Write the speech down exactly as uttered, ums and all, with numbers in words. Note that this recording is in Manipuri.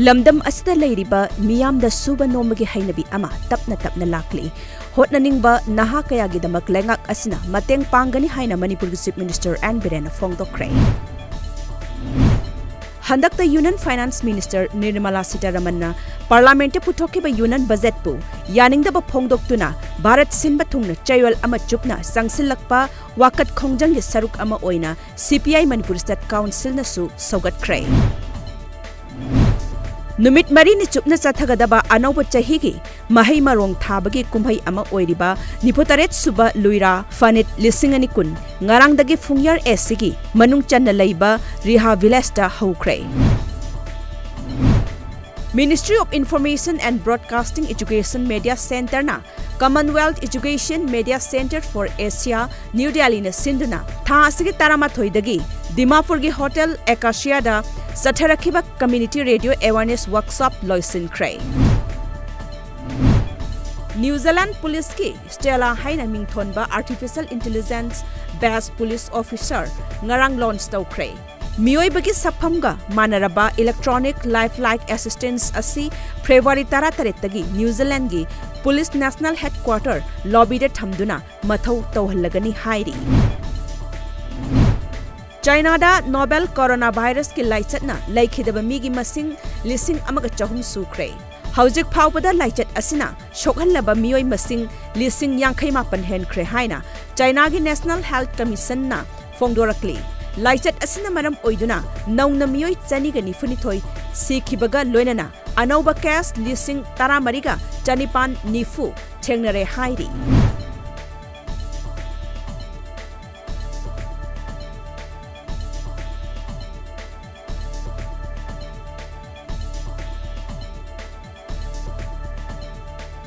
ꯂꯝꯗꯝ ꯑꯁꯤꯗ ꯂꯩꯔꯤꯕ ꯃꯤꯌꯥꯝꯗ ꯁꯨꯕ ꯅꯣꯝꯕꯒꯤ ꯍꯩꯅꯕꯤ ꯑꯃ ꯇꯞꯅ ꯇꯞꯅ ꯂꯥꯛꯂꯤ꯫ ꯍꯣꯠꯅꯅꯤꯡꯕ ꯅꯍꯥ ꯀꯌꯥꯒꯤꯗꯃꯛ ꯂꯩꯉꯥꯛ ꯑꯁꯤꯅ ꯃꯇꯦꯡ ꯄꯥꯡꯒꯅꯤ ꯍꯥꯏꯅ ꯃꯅꯤꯄꯨꯔꯒꯤ Chief Minister N ꯕꯤꯔꯦꯟꯅ ꯐꯣꯡꯗꯣꯛꯈ꯭ꯔꯦ꯫ ꯍꯟꯗꯛꯇ Union Finance Minister Nirmala ꯁꯤꯇꯥꯔꯥꯃꯟꯅ Parliamentꯇ ꯄꯨꯊꯣꯛꯈꯤꯕ Union Budgetꯄꯨ ꯌꯥꯅꯤꯡꯗꯕ ꯐꯣꯡꯗꯣꯛꯇꯨꯅ ꯚꯥꯔꯠ ꯁꯤꯟꯕ ꯊꯨꯡꯅ ꯆꯌꯣꯜ ꯑꯃ ꯆꯨꯞꯅ ꯆꯪꯁꯤꯜꯂꯛꯄ ꯋꯥꯀꯠ ꯈꯣꯡꯖꯪꯒꯤ ꯁꯔꯨꯛ ꯑꯃ ꯑꯣꯏꯅ C P I Manipur State Councilꯅꯁꯨ ꯁꯧꯒꯠꯈ꯭ꯔꯦ꯫ ꯅꯨꯃꯤꯠ ꯃꯔꯤꯅꯤ ꯆꯨꯞꯅ ꯆꯠꯊꯒꯗꯕ ꯑꯅꯧꯕ ꯆꯍꯤꯒꯤ ꯃꯍꯩ ꯃꯔꯣꯡ ꯊꯥꯕꯒꯤ ꯀꯨꯝꯍꯩ ꯑꯃ ꯑꯣꯏꯔꯤꯕ ꯅꯤꯐꯨꯇꯔꯦꯠ ꯁꯨꯕ ꯂꯨꯏꯔꯥ ꯐꯅꯤꯠ ꯂꯤꯁꯤꯡ ꯑꯅꯤ ꯀꯨꯟ ꯉꯔꯥꯡꯗꯒꯤ ꯐꯨꯡꯌꯔ ꯑꯦꯁꯤꯒꯤ ꯃꯅꯨꯡ ꯆꯟꯅ ꯂꯩꯕ ꯔꯤꯍꯥ ꯚꯤꯂꯦꯖꯇ ꯍꯧꯈ꯭ꯔꯦ꯫ Ministry of Information and Broadcasting Education Media Centreꯅ Commonwealth Education Media Centre for Asia, New Delhiꯅ ꯁꯤꯟꯗꯨꯅ ꯊꯥ ꯑꯁꯤꯒꯤ ꯇꯔꯥꯃꯥꯊꯣꯏꯗꯒꯤ ꯗꯤꯃꯥꯄꯨꯔꯒꯤ Hotel Acaciaꯗ ꯆꯠꯊꯔꯛꯈꯤꯕ Community Radio Awareness Workshop ꯂꯣꯏꯁꯤꯟꯈ꯭ꯔꯦ꯫ New Zealand Policeꯀꯤ Stella ꯍꯥꯏꯅ ꯃꯤꯡꯊꯣꯟꯕ Artificial Intelligence Based Police Officer ꯉꯔꯥꯡ launch ꯇꯧꯈ꯭ꯔꯦ꯫ ꯃꯤꯑꯣꯏꯕꯒꯤ ꯁꯛꯐꯝꯒ ꯃꯥꯟꯅꯔꯕ Electronic Lifelike Assistance ꯑꯁꯤ February ꯇꯔꯥꯇꯔꯦꯠꯇꯒꯤ New Zealandꯒꯤ Police National Headquarter lobbyꯗ ꯊꯝꯗꯨꯅ ꯃꯊꯧ ꯇꯧꯍꯜꯂꯒꯅꯤ ꯍꯥꯏꯔꯤ꯫ ꯆꯥꯏꯅꯥꯗ novel coronavirusꯀꯤ ꯂꯥꯏꯆꯠꯅ ꯂꯩꯈꯤꯗꯕ ꯃꯤꯒꯤ ꯃꯁꯤꯡ ꯂꯤꯁꯤꯡ ꯑꯃꯒ ꯆꯍꯨꯝ ꯁꯨꯈ꯭ꯔꯦ꯫ ꯍꯧꯖꯤꯛ ꯐꯥꯎꯕꯗ ꯂꯥꯏꯆꯠ ꯑꯁꯤꯅ ꯁꯣꯛꯍꯜꯂꯕ ꯃꯤꯑꯣꯏ ꯃꯁꯤꯡ ꯂꯤꯁꯤꯡ ꯌꯥꯡꯈꯩ ꯃꯥꯄꯟ ꯍꯦꯟꯈ꯭ꯔꯦ ꯍꯥꯏꯅ ꯆꯥꯏꯅꯥꯒꯤ National Health Commissionꯅ ꯐꯣꯡꯗꯣꯔꯛꯂꯤ꯫ ꯂꯥꯏꯆꯠ ꯑꯁꯤꯅ ꯃꯔꯝ ꯑꯣꯏꯗꯨꯅ ꯅꯧꯅ ꯃꯤꯑꯣꯏ ꯆꯅꯤꯒ ꯅꯤꯐꯨꯅꯤꯊꯣꯏ ꯁꯤꯈꯤꯕꯒ ꯂꯣꯏꯅꯅ ꯑꯅꯧꯕ case ꯂꯤꯁꯤꯡ ꯇꯔꯥꯃꯔꯤꯒ ꯆꯅꯤꯄꯥꯟ ꯅꯤꯐꯨ ꯊꯦꯡꯅꯔꯦ ꯍꯥꯏꯔꯤ꯫